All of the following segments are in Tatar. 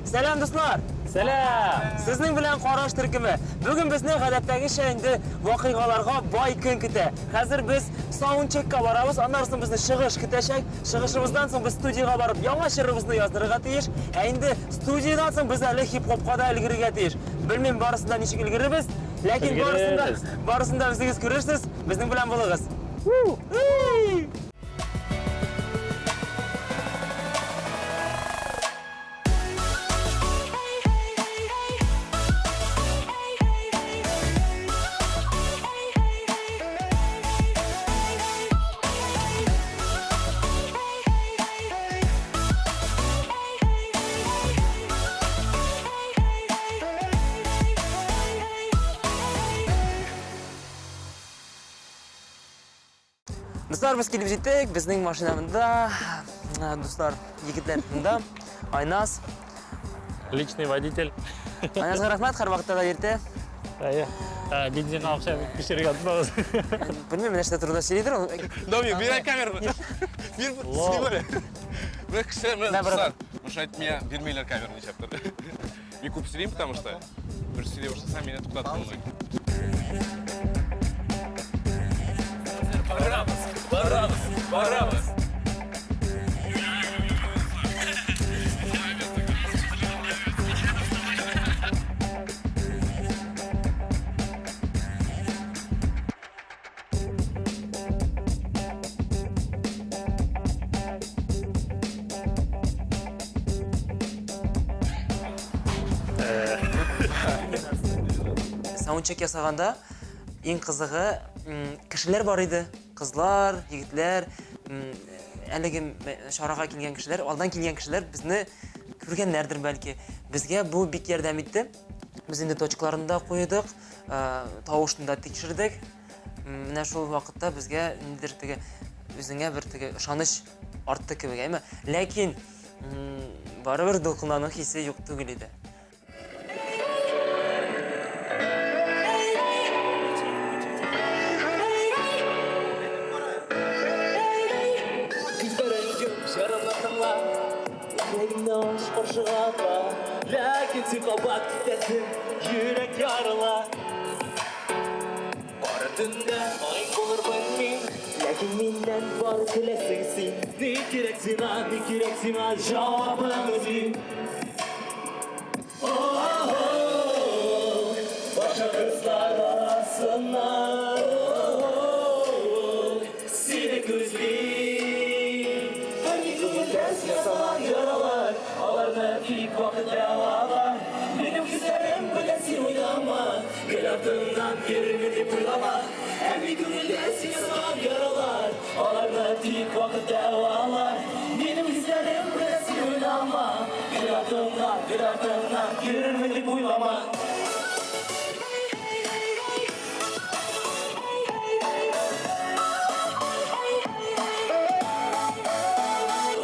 Сәлам, дуслар! Сәлам! Сезнең белән Караш төркеме. Бүген безне гадәттәгечә инде вакыйгаларга бай көн көтә. Хәзер без саундчекка барабыз, аннан соң безне чыгыш көтәчәк. Чыгышыбыздан соң без студиягә барып яңа җырыбызны яздырырга тиеш. Ә инде студиядән соң без әле хип-хопка да өлгерергә тиеш. Белмим, барысын да ничек өлгерербез, ләкин барысын да, барысын да үзегез күрерсез. Безнең белән булыгыз. Дуслар, без килеп җиттек. Безнең машина монда. Дуслар, егетләр монда. Айназ. Личный водитель. Айназга рәхмәт, һәрвакытта да йөртә. Әйе. Бензинга акча күчерергә онытмагыз. Белмим, нәрсә турында сөйлидер ул. Доми, бирә камераны. Бир, снимали. Менә кеше, менә дуслар. Мешать миңа бирмиләр камераны нишләптер. Мин күп сөйлим, потому что бер сөйли башласам, мине туктатып булмый. Барабыз, барабыз, барабыз. Саундчек ясаганда иң кызыгы кешеләр бар иде. Кызлар, егетләр, әлеге чарага килгән кешеләр, алдан килгән кешеләр безне күргәннәрдер бәлки. Безгә бу бик ярдәм итте. Без инде точкаларын да куйдык, тавышны да тикшердек. Менә шул вакытта безгә ниндидер теге үзеңә бер теге ышаныч артты кебек, әйме? Ләкин барыбер дулкынлану хисе юк түгел иде. Ләкин син кабат китәсең, йөрәк ярыла. Кара төндә ай булырмын мин, ләкин миннән бар көләсең син. Ни кирәк сиңа, ни кирәк сиңа, җавабың син. Башка кызлар арасыннан сине күзлим. Һәм мин күңелдә ясалган яралар, аларны тик вакыт дәвалар. Минем хисләрем белән син уйлама. Гел артыңнан йөрермен дип уйлама. Ә мин күңелдә син ясаган яралар, аларны тик вакыт дәвалар. Минем хисләрем белән син уйлама. Гел артыңнан, гел артыңнан йөрермен дип уйлама.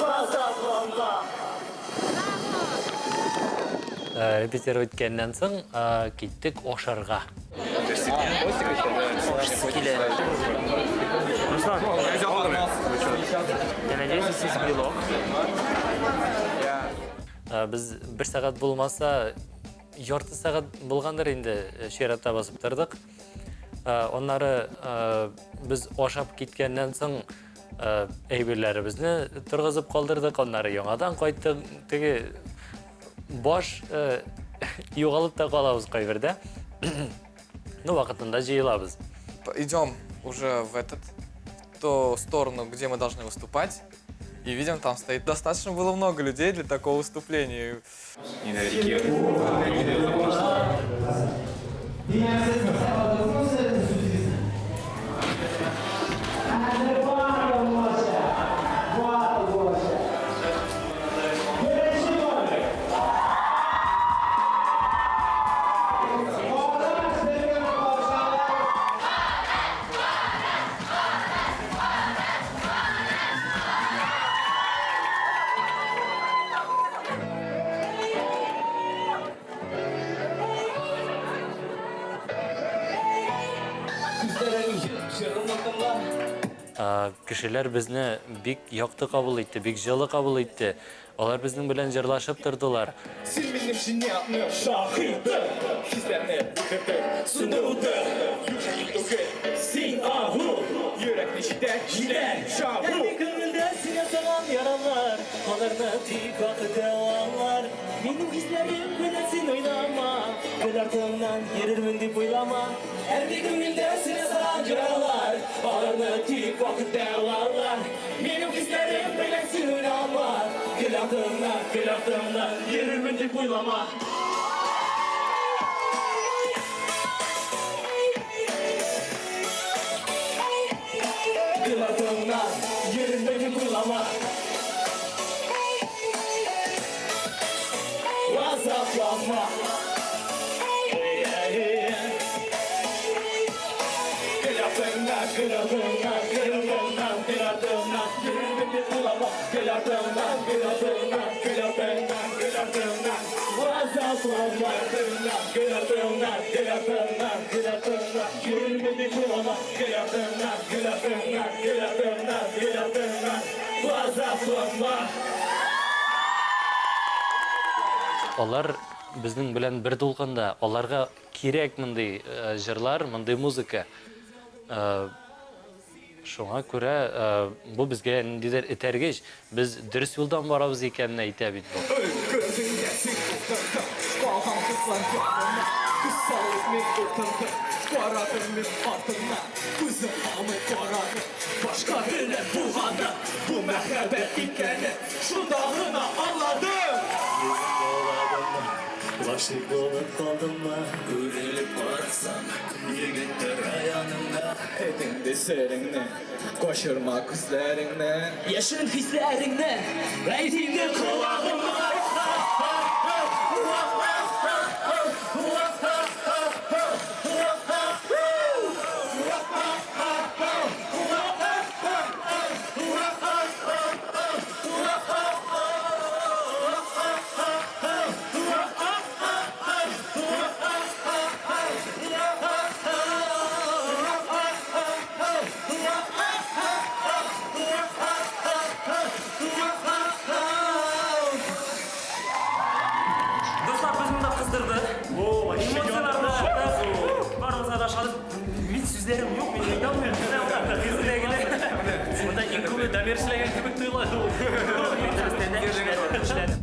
Газапланма. Репетировать иткәннән соң киттек ашарга. Килә. Руслан, я надеюсь, здесь белок. Без бер сәгать булмаса, ярты сәгать булгандыр инде чиратта басып тордык. Аннары без ашап киткәннән соң әйберләребезне торгызып калдырдык, аннары яңадан кайттык. Теге баш югалып та калабыз кайбердә. Ну, вакытында җыелабыз. Идем уже в этот, в ту сторону, где мы должны выступать. И видим, там стоит достаточно было много людей для такого выступления. Күзләрең йөк, җырымны тыңла. Кешеләр безне бик якты кабул итте, бик җылы кабул итте. Алар безнең белән җырлашып тордылар. Син минем шинельның шаһиты, хисләрне үтердең, сүндерүде. Юк түгел, син агу, йөрәкне җитә, җилән чагу. Әле күңелдә син ясаган яралар, аларны тик вакыт дәвалар. Минем хисләрем белән син уйнама, гел артыңнан йөрермен дип уйлама. Әле күңелдә син ясаган яралар, аларны тик вакыт дәвалар. Минем хисләрем белән син уйнама, гел артыңнан, гел артыңнан йөрермен дип уйлама. Гел артыңнан йөрермен дип уйлама. Газапланма. Гел артыңнан, гел артыңнан, гел артыңнан, гел артыңнан йөрермен дип уйлама. Гел артыңнан, гел артыңнан, гел артыңнан, гел артыңнан. Газапланма. Гел артыңнан, гел артыңнан, гел артыңнан йөрермен дип уйлама. Гел артыңнан, гел артыңнан, гел артыңнан, гел артыңнан. Газапланма. Алар безнең белән бер дулкында, аларга кирәк мондый җырлар, мондый музыка. Шуңа күрә бу безгә ниндидер этәргеч, без дөрес юлдан барабыз икәнен әйтә бит бу. Өлгердең син утырдың, калган кызлар янына. Күз салып мин утырдым, карадым мин артына. Күзем алмый карадым, башка белән булганы. Бу мәхәббәт икәнен шунда гына аңладым. Гашыйк булып калдыммы? Үрелеп карасам, егет тора янымда. Әйт инде сереңне, качырма күзләреңне. Яшерен хисләреңне, әйт инде колагыма. Дуслар, без монда кыздырдык. Эмоцияләрне барыбызга да ошады. Мин сүзләрем юк, мин әйтә алмыйм. Монда иң күбе Дамир эшләгән кебек тоела. Эшләде.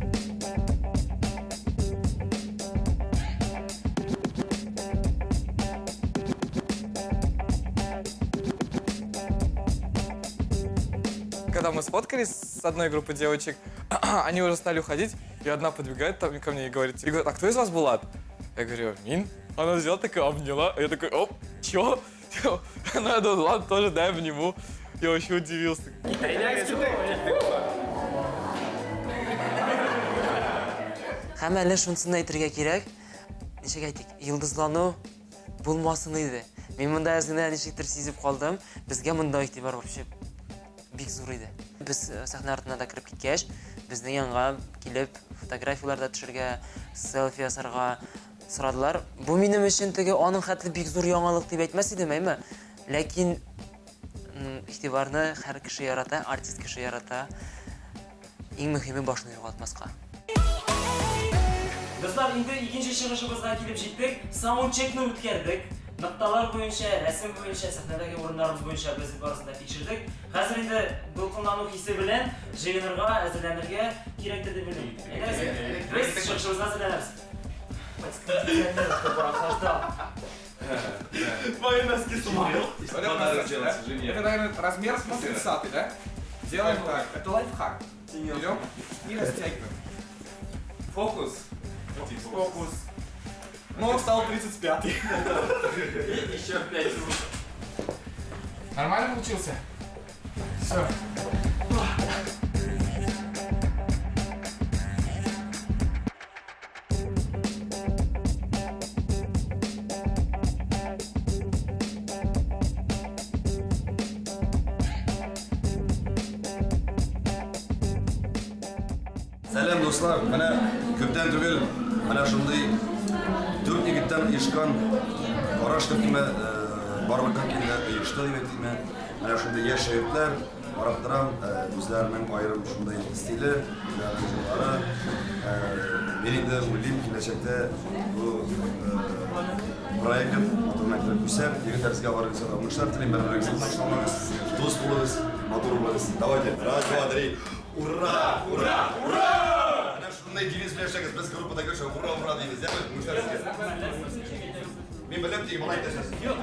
Когда мы сфоткались с одной группой девочек, они уже стали уходить, и одна подбегает там ко мне и говорит, а кто из вас Булат? Я говорю, Мин. Она взяла такая, обняла, я такой, оп, чё? Она думает, ладно, тоже дай обниму. Я вообще удивился. Һәм әле шунысын әйтергә кирәк, ничек әйтик, йолдызлану булмасын иде. Мин монда әз генә ничектер сизеп калдым, безгә монда игътибар вообще бик зур иде. Без сәхнә артына да кереп киткәч, безнең янга килеп фотографияләр дә төшергә, селфи ясарга сорадылар. Бу минем өчен теге аның хәтле бик зур яңалык дип әйтмәс идем, әйме? Ләкин игътибарны һәр кеше ярата, артист кеше ярата. Иң мөһиме башны югалтмаска. Дуслар, инде икенче чыгышыбызга килеп җиттек. Саундчекны үткәрдек. Нокталар буенча, рәсем буенча, сәхнәдәге урыннарыбыз буенча без барысын да тикшердек. Хәзер инде дулкынлану хисе белән җыенырга, әзерләнергә кирәктер дип уйлыйм. Әйдәгез, без чыгышыбызга әзерләнәбез. Мои носки смайл. Это, наверное, размер 30, да? Делаем так. Это лайфхак. Берем и растягиваем. Фокус. Фокус. Ну, стал 35-й. Еще 5. Нормально получился? Все. Сәлам, дуслар. Менә күптән түгел менә шундый 4 егеттән оешкан Караш төркеме барлыкка килде, оешты дип әйтимме. Менә шундый яшь шәкертләр, карап торам, үзләренең аерым шундый стиле, үзләренең җырлары. Мин инде уйлыйм, киләчәктә бу проект матур гына килеп үсәр. Егетләр, сезгә барыгызга да уңышлар телим. Бер-берегезне ташламагыз, дус булыгыз, матур булыгыз. Давайте, раз, два, три. Ура! Ура! Ура! Менә шундый девиз белән эшләгез. Без группада гел шулай ура, ура дибез, яме? Уңышлар сезгә. Мин беләм, тик болай әйтәсез. Юк.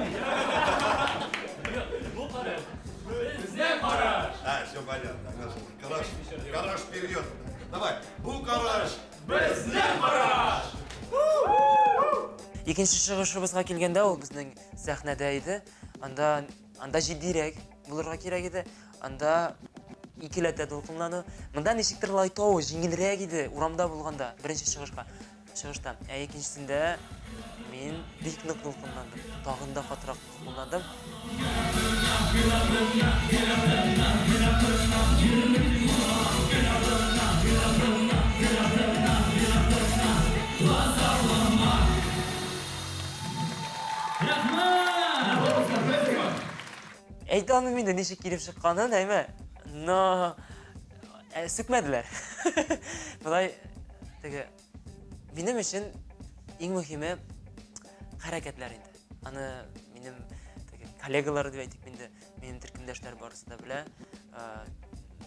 Юк, бу караш. Безнең караш. А, все понятно. Караш, караш вперед. Давай, бу караш. Безнең караш. Икенче чыгышыбызга килгәндә, ул безнең сәхнәдә иде. Анда анда җитдирәк булырга кирәк иде. Анда икеләтә дулкынлану. Монда ничектер лайтово, җиңелрәк иде урамда булганда, беренче чыгышка. Чыгышта. Ә икенчесендә мин бик нык дулкынландым. Тагын да катырак дулкынландым. Әйтә алмыйм инде ничек килеп чыкканын, әйме? Но сүкмәделәр. Болай теге минем өчен иң мөһиме хәрәкәтләр инде. Аны минем теге коллегалар дип әйтик инде, минем төркемдәшләр барысы да белә.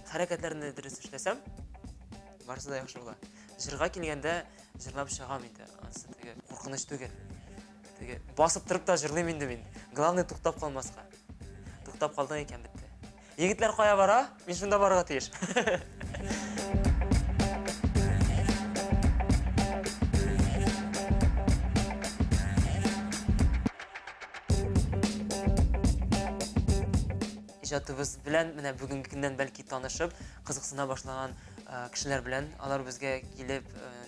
Хәрәкәтләрне дөрес эшләсәм, барысы да яхшы була. Җырга килгәндә җырлап чыгам инде. Анысы теге куркыныч түгел. Теге басып торып та җырлыйм инде мин. Главное туктап калмаска. Туктап калдың икән бетте. Егетләр кая бара? Мин шунда барырга тиеш. Иҗатыбыз белән менә бүгенге көннән бәлки танышып, кызыксына башлаган кешеләр белән алар безгә килеп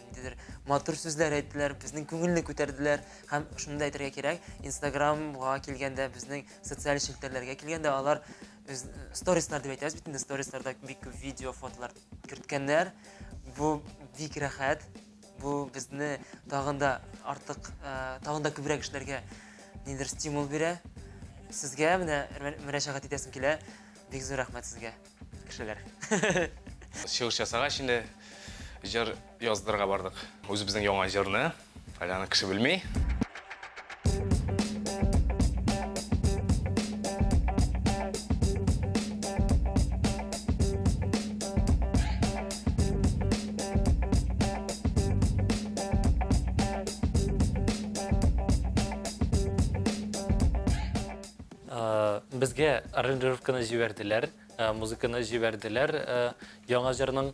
ниндидер матур сүзләр әйттеләр, безнең күңелне күтәрделәр. Һәм шуны да әйтергә кирәк, Инстаграмга килгәндә, безнең социаль челтәрләргә килгәндә, алар үз сторислар дип әйтәбез бит инде, сторисларда бик күп видео, фотолар керткәннәр. Бу бик рәхәт. Бу безне тагын да артык, тагын да күбрәк эшләргә ниндидер стимул бирә. Сезгә менә мөрәҗәгать итәсем килә. Бик зур рәхмәт сезгә, кешеләр. Чыгыш ясагач инде җыр яздырырга бардык. Үзебезнең яңа җырны, әле аны кеше белми. Безгә аранжировканы җибәрделәр, музыканы җибәрделәр. Яңа җырның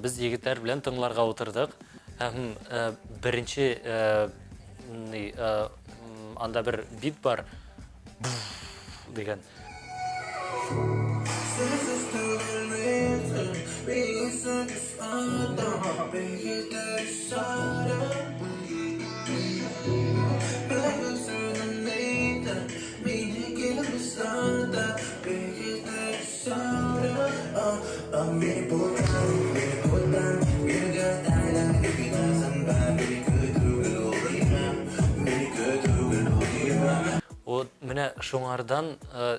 без егетләр белән тыңларга утырдык. Һәм беренче анда бер бит бар. Дигән. Вот менә шуңардан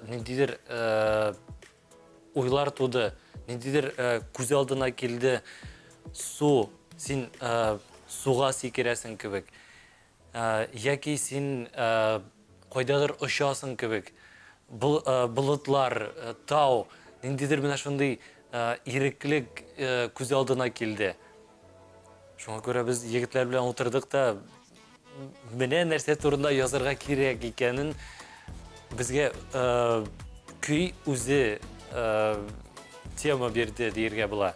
ниндидер уйлар туды, ниндидер күз алдына килде су, син суга сикерәсең кебек. Яки син кайдадыр очасың кебек. Болытлар, тау, ниндидер менә шундый иреклек күз алдына килде. Шуңа күрә без егетләр белән утырдык та, менә нәрсә турында язарга кирәк икәнен безгә көй үзе тема бирде диергә була.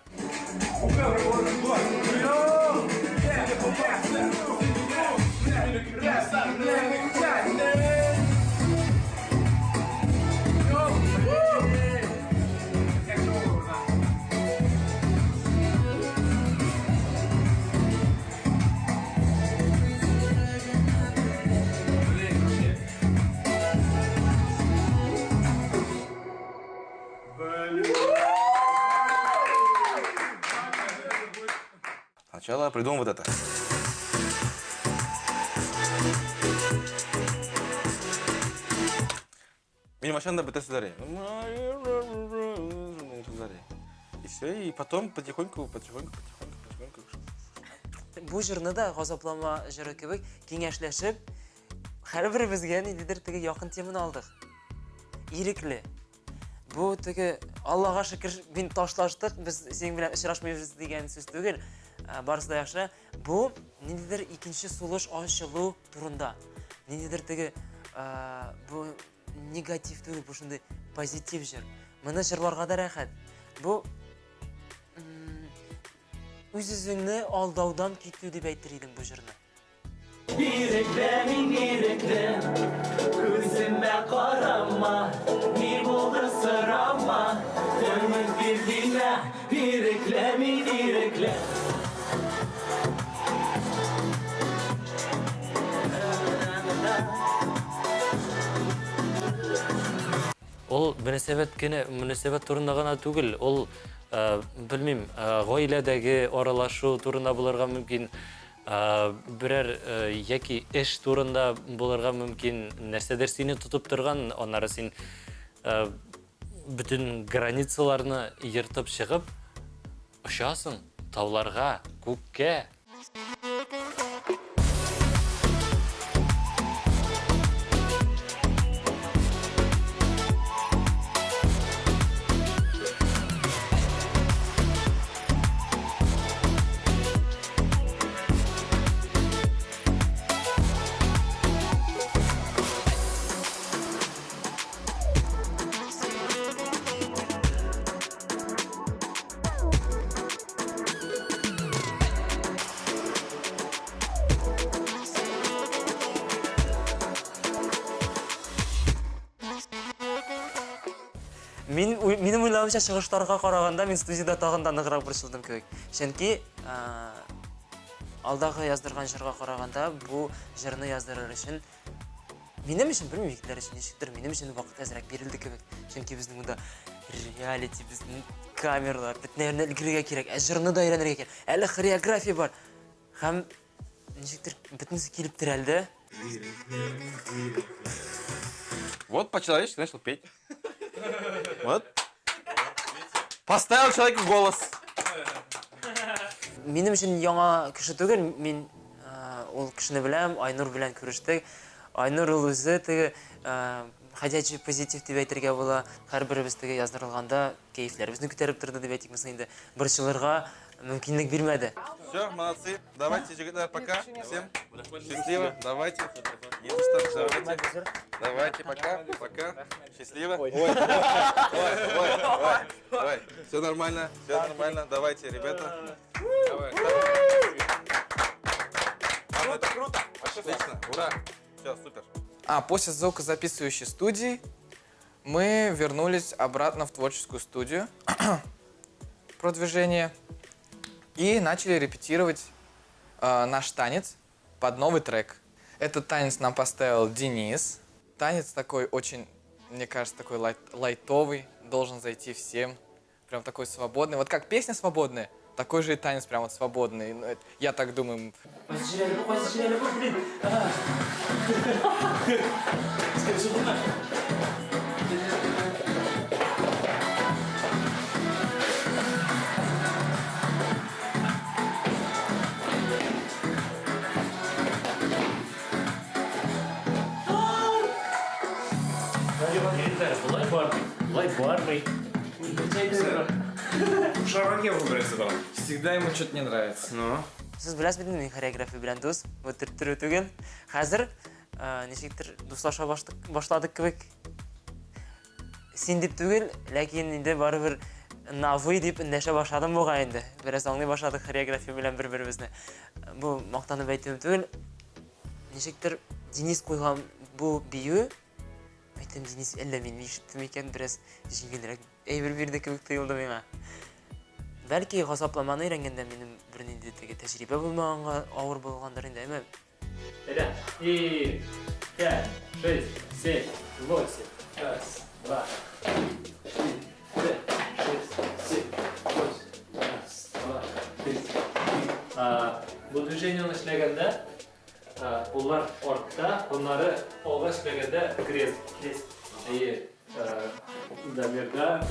Сначала придумал вот это. Мин Минем анда бөтә сүзләре. Сүзләре. И все, и потом потихоньку, потихоньку, потихоньку, потихоньку. Бу җырны да газаплама җыры кебек киңәшләшеп, һәрберебезгә ниндидер теге якын теманы алдык. Ирекле. Бу теге Аллага шөкер, мин ташлаштык, без синең белән очрашмыйбыз дигән сүз түгел. Барысы да яхшы. Бу ниндидер икенче сулыш ачылу турында. Ниндидер теге бу негатив түгел, бу шундый позитив җыр. Моны җырларга да рәхәт. Бу үз-үзеңне алдаудан китү дип әйтер идем бу җырны. Ирекле мин ирекле, күземә карама, ни булды сорама, өмет бир димә, ирекле мин ирекле. Ул мөнәсәбәт кенә, мөнәсәбәт турында гына түгел, ул, белмим, гаиләдәге аралашу турында булырга мөмкин, берәр яки эш турында булырга мөмкин, нәрсәдер сине тотып торган, аннары син бөтен границаларны ертып чыгып очасың тауларга, күккә. Мин минем уйлавымча, чыгышларга караганда мин студиядә тагын да ныграк борчылдым кебек. Чөнки алдагы яздырган җырга караганда бу җырны яздырыр өчен минем өчен, белмим, егетләр өчен ничектер, минем өчен вакыт әзрәк бирелде кебек. Чөнки безнең монда реалити, безнең камералар, бөтен әйберне өлгерергә кирәк, ә җырны да өйрәнергә кирәк. Әле хореография бар. Һәм ничектер бөтенесе килеп терәлде. Вот по-человечески начал петь. Вот. Поставил человеку голос. Минем өчен яңа кеше түгел, мин ул кешене беләм, Айнур белән күрештек. Айнур ул үзе теге ходячий позитив дип әйтергә була. Һәрберебез теге яздырылганда кәефләребезне күтәреп торды дип әйтикме соң инде. Борчылырга мөмкинлек бирмәде. Все, молодцы. Давайте, егетләр, пока. Всем счастливо. Давайте. Не за что. Давайте. Давайте, пока. Пока. Счастливо. Ой, ой, ой, ой, ой. Все нормально, все нормально. Давайте, ребята. Давай. Круто, круто. Отлично. Ура. Все, супер. А после звукозаписывающей студии мы вернулись обратно в творческую студию продвижение и начали репетировать наш танец под новый трек. Этот танец нам поставил Денис. Танец такой очень, мне кажется, такой лайтовый, должен зайти всем. Прям такой свободный. Вот как песня свободная, такой же и танец прям вот свободный. Ну, это, я так думаю. Кайсы җир әле бу, кайсы җир әле бу, блин. Искә төшердеңме? Егетләр, болай бармый, болай бармый. Всегда ему что-то не нравится. Ну? Сез беләсез бит инде, мин хореография белән дус, бу төрттерү түгел. Хәзер ничектер дуслаша башладык кебек. Син дип түгел, ләкин инде барыбер на вы дип эндәшә башладым бугай инде. Бераз аңлый башладык хореография белән бер-беребезне. Бу мактанып әйтүем түгел. Ничектер Денис куйган бу бию, әйтәм, Денис, әллә мин ишеттем икән, бераз җиңелрәк әйбер бирде кебек тоелды миңа. Бәлки газапламаны өйрәнгәндә минем бернинди теге тәҗрибә булмаганга авыр булгандыр инде, әмма Әйдә. И, пять, шесть, семь, восемь. Раз, два, три, пять, шесть, семь, восемь. Раз, два, три, четыре. Бу движениене эшләгәндә, куллар артта, аннары алга эшләгәндә крест. Крест. Әйе. Дамирда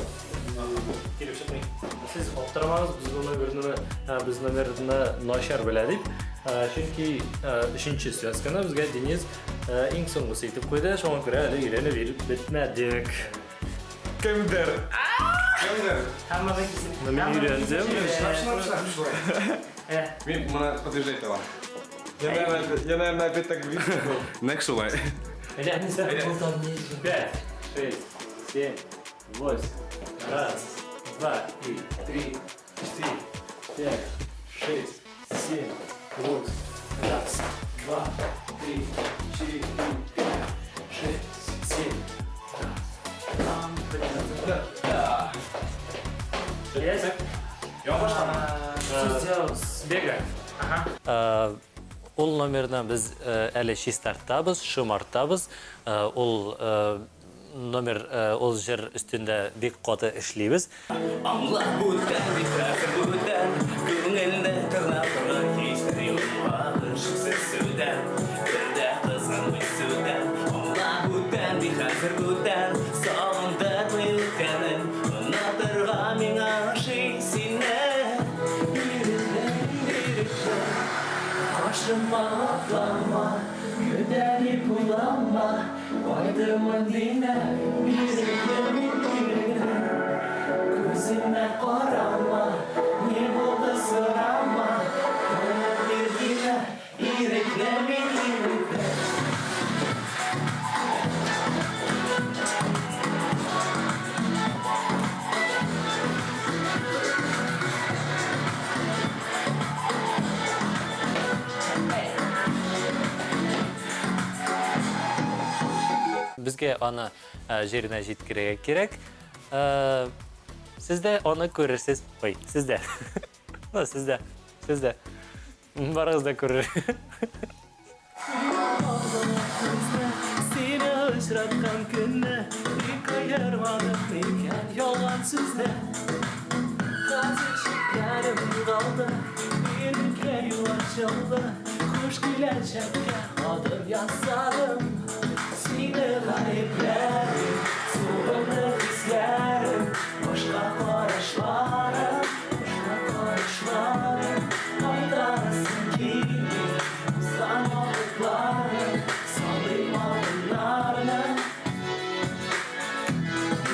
килеп чыкмый. Сез аптырамагыз, без бу номерны, без номерны начар белә дип. Чөнки өченче связканы безгә Денис иң соңгысы итеп куйды. Шуңа күрә әле өйрәнеп йөреп бетмәдек. Кемдер? Кемдер? Но мин өйрәндем. Мин моны подтверждать алам. Я, наверное, я, наверное, опять так близко был. Нәкъ шулай. 5, 6, 7, 8. Раз, два и три, четыре, пять, шесть, семь, восемь. Раз, два, три, четыре, пять, шесть, семь. С бега. Ул номерны без әле чистартабыз, шомартабыз. Ул номер, ул җыр өстендә бик каты эшлибез. Аңла бүтән бит хәзер бүтән Күңелне тырнап торган хисләр юлмагын Шиксез сүдән Бер дә кызганмый сүдән Аңла бүтән бит хәзер бүтән Сагындырмый үткәнен Онытырга миңа ошый сине Ирекле, ирекле Каршыма атлама Көтә дип уйлама Кайтырмын димә Ирекле мин, ирекле Күземә карама Ни булды сорама Каян бир димә Ирекле мин, ирекле. Безгә аны җиренә җиткерергә кирәк. Сез дә аны күрерсез. Ой, сез дә. Ну, сез дә. Сез дә. Барыгыз да күрер. Сине очраткан көнне Ник аермадым микән ялган сүзне Хәзер шикләрем югалды Иреккә юл ачылды Хуш киләчәккә адым ясадым Сине гаепләмим Сугымны хисләрем Башка карашларым Башка карашларым Кайтарасым килми Узган вакытларны Салыйм адымнарны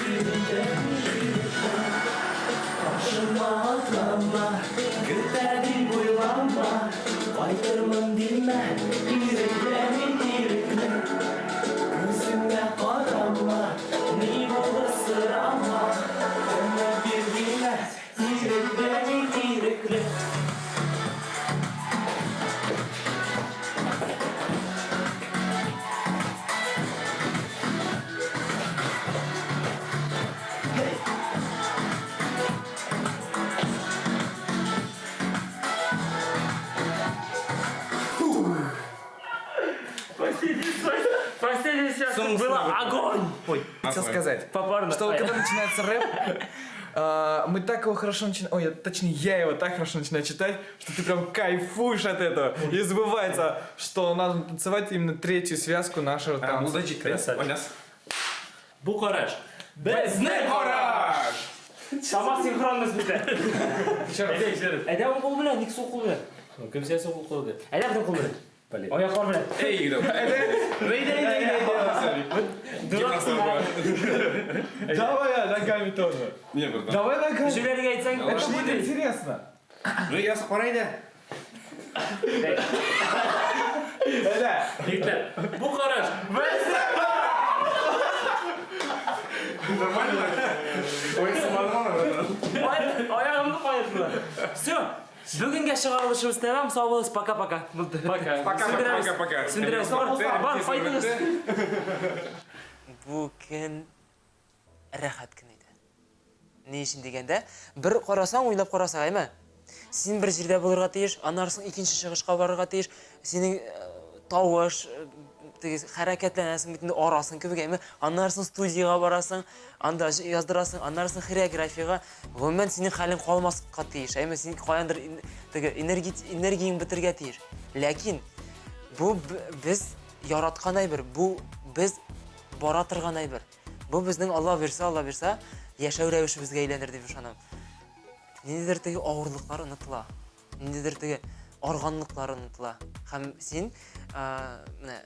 Ирекле, ирекле Каршыма атлама Көтә дип уйлама Кайтырмын димә Ирекле мин, ирекле Күземә карама Ни булды сорама Өмет бир димә Ирекле мин, ирекле. Последний связка была огонь! Ой, Хотел сказать, попарно. что когда начинается рэп, мы так его хорошо начинаем, ой, точнее, я его так хорошо начинаю читать, что ты прям кайфуешь от этого. И забывается, что надо танцевать именно третью связку нашего танца. Булды җитте. Оляс. Бу караш. Безнең Караш! Сама синхронность бетә. Еще раз. Әйдә, еще раз. Әйдә уң кул белән, ник сул кул белән. Кем сәсе кул кылды? Әйдә безнең кул белән. Блин. Аяклар белән. Эй, егет. Давай я ногами тоже. Не, братан. Давай ногами. Җүләргә әйтсәң, Это будет интересно. Ну, я карай да. Әйдә. Егетләр, бу караш. Нормально? Ой, нормально, братан. Аягымны каердылар. Все. Бүгенгә чыгарылышыбыз тәмам. Сау булыгыз. Пока-пока. Булды. Пока. Пока, Сүндерәбез. пока, пока. Сүндерәбез. Бар, бар, кайтыгыз. Бу көн рәхәт көн иде. Ни өчен дигәндә, бер карасаң, уйлап карасаң, әйме? Син бер җирдә булырга тиеш, аннары соң икенче чыгышка барырга тиеш. Синең тавыш, теге хәрәкәтләнәсең бит инде, арасың кебек, әйме? Аннары соң студиягә барасың, анда яздырасың, аннары соң хореографиягә. Гомумән, синең хәлең калмаска тиеш, әйме? Син каяндыр теге энергияң бетергә тиеш. Ләкин бу без яраткан әйбер, бу без бара торган әйбер. Бу безнең Алла бирсә, Алла бирсә, яшәү рәвешебезгә әйләнер дип ышанам. Ниндидер теге авырлыклар онытыла. Ниндидер теге арганлыклар онытыла. Һәм син, менә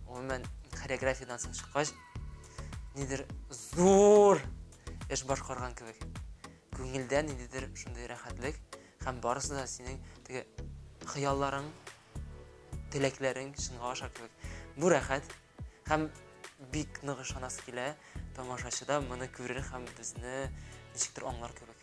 гомумән хореографиядән соң чыккач, нидер зур эш башкарган кебек. Күңелдә ниндидер шундый рәхәтлек һәм барысы да синең теге хыялларың, теләкләрең чынга аша кебек. Бу рәхәт һәм бик нык ышанасы килә, тамашачы да моны күрер һәм безне ничектер аңлар кебек.